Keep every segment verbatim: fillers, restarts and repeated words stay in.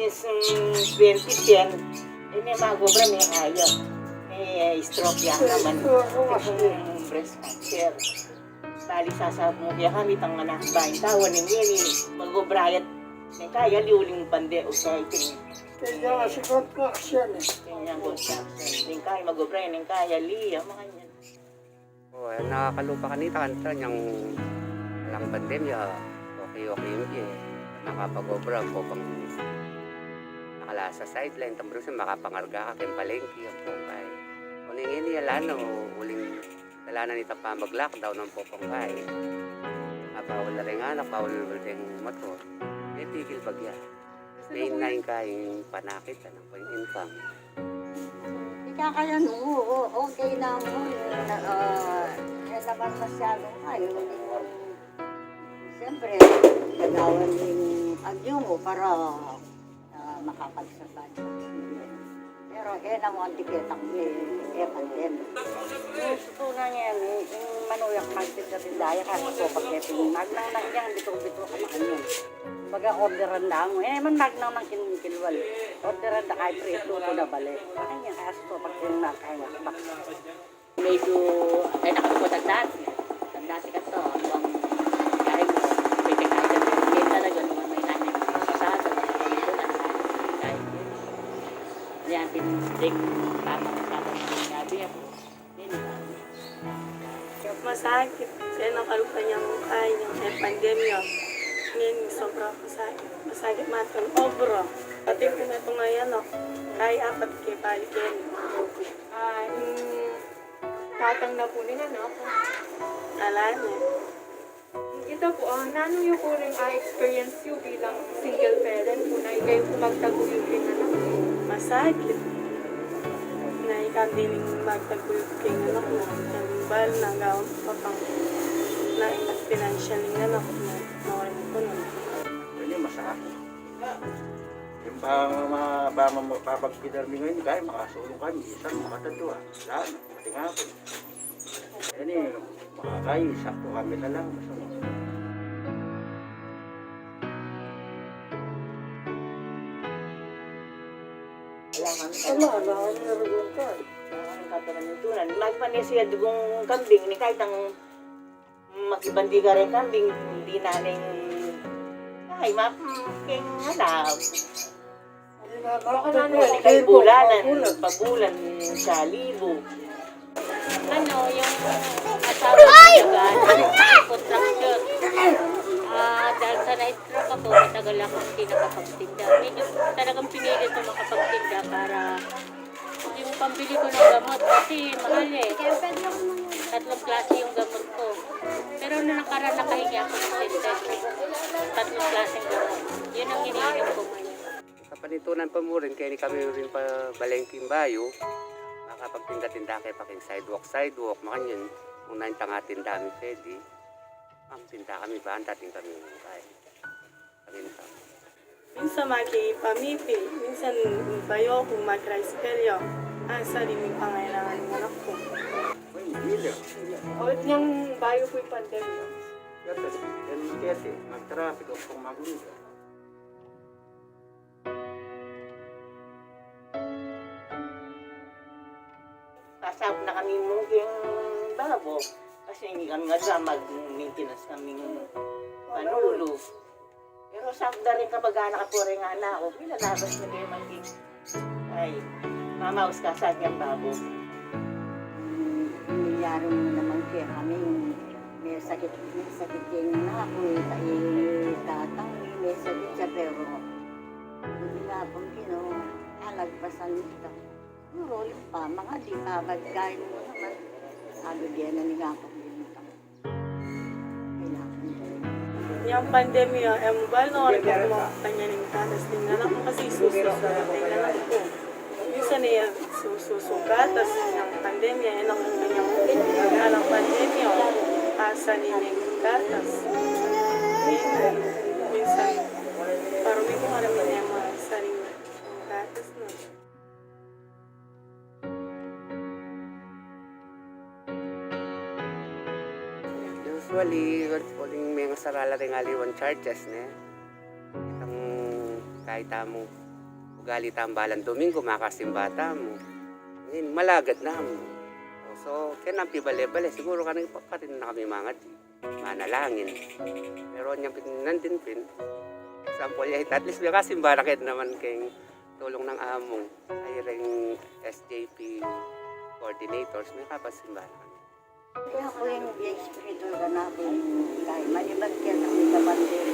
Since, mm, twenty ten, e, me mag-obra, me kaya. Me stroke ya naman. Itang breast cancer. Bali, sasapu ke kami, itang anak, bayu tau, ing ngeni, mag-obra ya. Ing kaya, ali uling pande, okay, ing Kaya nga si construction e. Kaya nga construction. Ing kaya mag-obra, ing kaya ali, makanyan. O, e, nakakalupa kanita, kanita inyang alang pandemya, okay, okay ing bie. Nakapag-obra, ampong nakala sa sideline, tambulus makapangarga ka keng palengke, ampong kaya. Kuning ini, ala na, uling, ala na nitang pamag-lockdown, ampong kaya. Bawal na ring anak, bawal na ring motor. Mepigil bagya. Main na ing kayang panakit, ano, pang income. Ika kaya nu, o, okay na mu, e, e naman masyadong kayo. Siyempre, gagawan ning agyu mu para, a, makapagsurvive. Pero e namu anti ketang e, e pandemic. Ing sutunan ngeni, ing manuyak magtinda-tinda ya, kaso pag e pin, magnangnang yang bitu-bitu ka makanyan. Baga orderan da mu, e man magnangnang king kilwal. Orderan da kaya prito ku na bale. Makanyan, kaso pag e makanyan, kaya bak. Medyo, e, nakapagod ang dati. Ang dati kasi, ang gahe mu, pwede ka sa, e, talaga, nung may nanay, sa, sa, yan, ding, tamang, tamang, sabi ako. Yan, masakit. Kaya nakalupa niya ang kaya niya, e pandemya. Ngayon, sobrang masakit. Masakit matang obra. Pati kung ito ngayon, no? Kaya apat kaya balik yan. Ah, mm, Tatang na pu ning anak ku. Ala na. Ita pu, a, nanu yu pu ring, a, experience yu bilang single parent pu na ikayu pu magtaguyod king anak? Masakit. Na ika dinan magtaguyod king anak mu. Bal na gawan pa pang na ing financial ning anak mu. Mawari mu pu na. Ini masakit. Ing ba, ma-, ba, ma-, papagpidar mi ngayon, kaya makasulung kami, isang makatadua. Wala na, pati nga ako. Ini, makakaisa po kami na lang. Wala kami. Wala, wala kami narinig ka. Wala kami katanan ning tunan. Magpanisiya dugong kambing, ni kahit ang makibandi ka ring kambing, hindi na ning, ay, ma-, king anak. Baka na, ano, kay bulanan, pabulan, sa libo. Ano, yung asawa ko, diba, nagkakontraksyon. Ah, dahil sa na-stroke ako, matagal akong hindi nakapagtinda. Medyo talagang pinilit ko makapagtinda para yung pambili ko ng gamot kasi mahal eh. Tatlong klase yung gamot ko. Pero nung nakaraan, nakahingi ako ng ten pesos. Tatlong klaseng gamot. Yun ang iniinom ko ngayon. Kapanitunan pa mu rin, kaya ini kami rin pa balengking bayu, makapagtinda-tinda kaya pa king sidewalk, sidewalk, makanyan. Kung naintang atinda mi pwede, ang tinda kami ba, ang dating kami kaya. Minsan makipamipi, minsan bayu kung mag-rice failure. Ah, sa rin yung pangailangan ng anak ko. Awit niyang bayu ko yung pandemya. Gatas, yan yung kete, mag-traffic, o kung mag-uwi. Pasap na kami mu king babo. Kasi hindi kami nga mag-maintenance kaming panulu. Pero sa dari kamag-anak ko rin nga na ako, pinalabas na kayo man king, ay, mamaus ka sa niyang babo. Nangyari mo naman kaya kami, may sakit, may sakit yung anak ko, eh, kay tatang, may sakit siya, pero hindi nga pang Ginoo, alagpasan kita. Siguro, yung pa, mga di pa bagay mo naman. Sabi, di na ni nga pang Ginoo. Kailangan ko. Yang pandemya, e mu bal no, ari ko kumakanya ning gatas ning anak ko kasi susu, susu ning anak ko. Minsan e, susu, susu gatas yang pandemya, e nang kanyang alang pandemya, asa ni ning gatas. Minsan, parang may kumarami na yung mga saring gatas na. Usually, uling mengasar la ring aliwan charges, ne? Itang kahit amu, Gali tambalan Domingo, makasimba tamu. Ngeni, malagad na mu. So, kaya nang pibale-bale, siguro kanita pa, pa rin na kami mangadi. Manalangin. Pero anya pin, nandin pin. Sample ya, at least makasimba na kaya naman keng tulung nang among. Ay, reng S J P coordinators, makapasimba na kami. Kaya ku ing espiritu da na ku ing kaya manibat kaya na ku ing kapatid.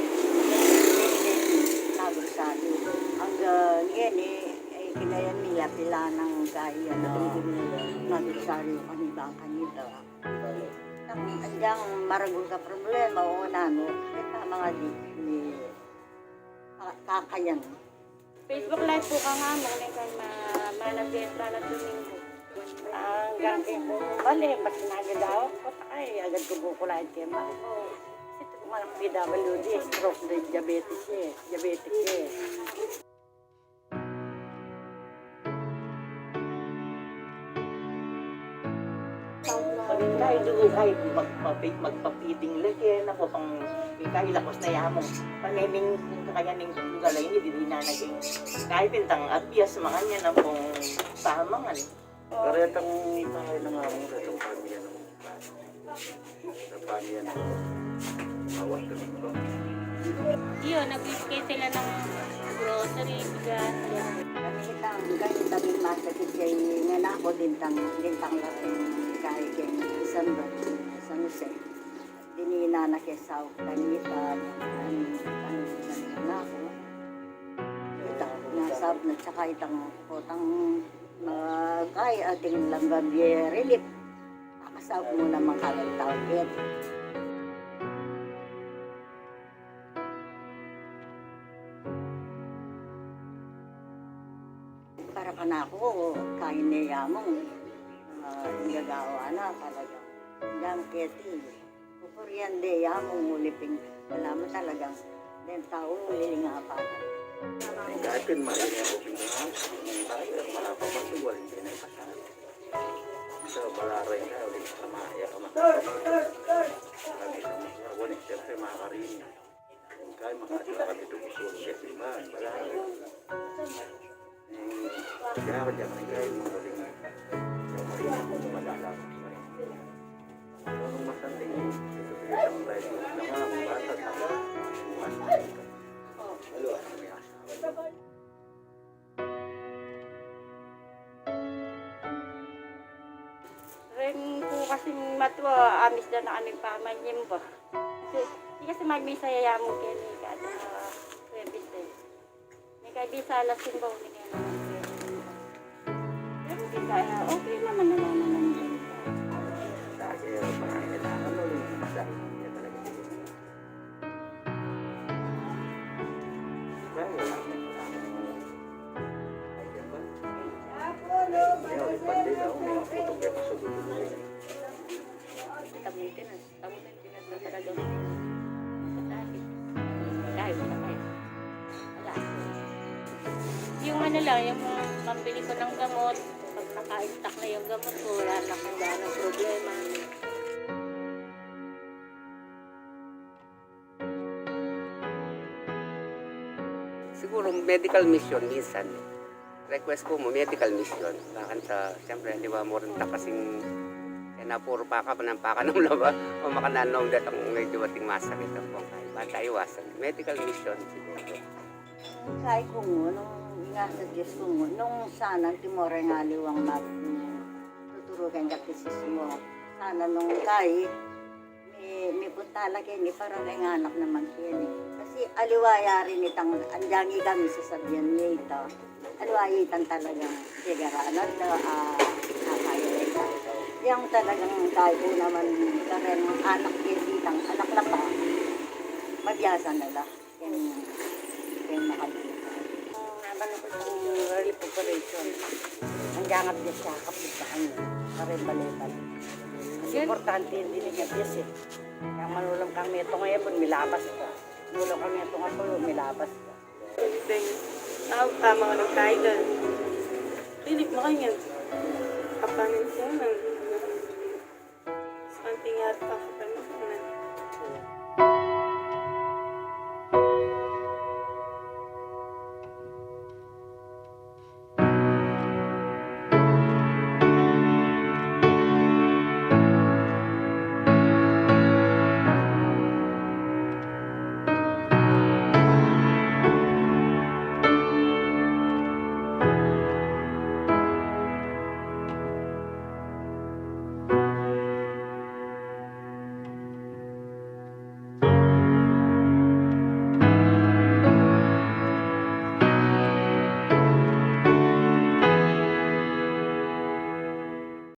Nagusali. Angga ngeni, e, kinayan mi ya pila nang kaya na nagusali kami bang kanita. Nang agyang maragul ka problema o nanu, kita mangadi, e, ka-, kakayan. Facebook Live pu kang among, ne kang ma-, mana fiesta na Domingo. Anggang keng ku bale, basta nagadawa ku, ay, agad ku bukulayan keng bale ku. Kasi ito kung anak P W D, stroke din, diabetes ya, diabetic ya. Pag kaya dugu kaya magpapi-, magpapiding laki, naku, pang kaya lakus na ya mu. Paneming kung kakayanin kung galay ni, dili na naging kaya pintang abias, makanyan na pung pamangan. Karetang tayo na nga mu, retang pamilya ng Sa pamilya ng bawat Domingo. Yun, nagbibigay sila ng grocery, bigas, yan. Kami itang, kami itang masakit kay nga na ako dintang, dintang lang kay kay San Ro-, San Jose. Dinina na kay sa kanita, ang, ang, ang, na ako. Ita, nasab na tsaka itang potang, ah, kay ating lang gabi relief. Nakasaup mu naman kami tau, Pet. Para kanaku, kain ne ya mung, ah, ing gagawa na talaga. Dang keti, kukuryente ya mung uliping. Wala mu talagang deng tau, lilingapan. Ing kaya pin, marin ya ko pin, ah, ing kaya, wala pa masugwal, hindi na ipasal. Sa balaray na, ulit sa maya ka makakapag-, kami sa mga, wala, siyempre, makakarinig. Kaya makakapag-, kami dumusur siya, di ba? Balaray. Eh, kaya ako diyan, kaya yung mga galing. Yung mga galing, yung madala. Pero nung matanding, ito, ito, ito, ito, ito, mga bata, tama? Ano, ano, ano, ano, Reng ku kasing matua, amis da na kami pamanyimba. Kasi, di kasi may misa ya mu keni kada Huwebes, eh. Ni kay bisa alas singko, ni kay naman keni. Pero di kaya, okay naman, wala naman din. Kasi, pangangailangan mo rin, sa, Yung ano lang, yung pambili ko ng gamot, pag naka-stock na yung gamot ko, wala na akong gaanong problema. Siguro medical mission minsan. Request ku mu medical mission. Bakanta, siyempre, di ba, mu rin ta kasing kaya na puro paka, panampaka nung laba, o makananong datang medyo bating masakit ang buong kayo. Bata iwasan. Medical mission, siguro. Kaya ku mu, nung ingat sa Diyos ku mu, nung sana timore nga aliwang mag-, tuturo kayong katekismo. Sana nung kaya, Mi-, mipunta la keni para menganak naman keni. Kasi aliwa ya rin itang, andiyan kami sasabian niya ita. Aliwa ya itang talagang pigaralan da, ah, ah, kaya ita. Yang talagang tayo naman, kareng anak keni itang, anak na pa, mabiasa na la. Ken, ken makadi. Habang ako sa relief operation, ang jangat niya siya, kapit sa kanya, kareng baletan. Kasi importante yung dinig niya, yes, eh. Kaya manulang kang metung ebun, milabas ka. Manulang kang metung apulo, milabas ka. Then, tau, tama ka ng title. Relief mo kanyan. Kapanin siya ng something at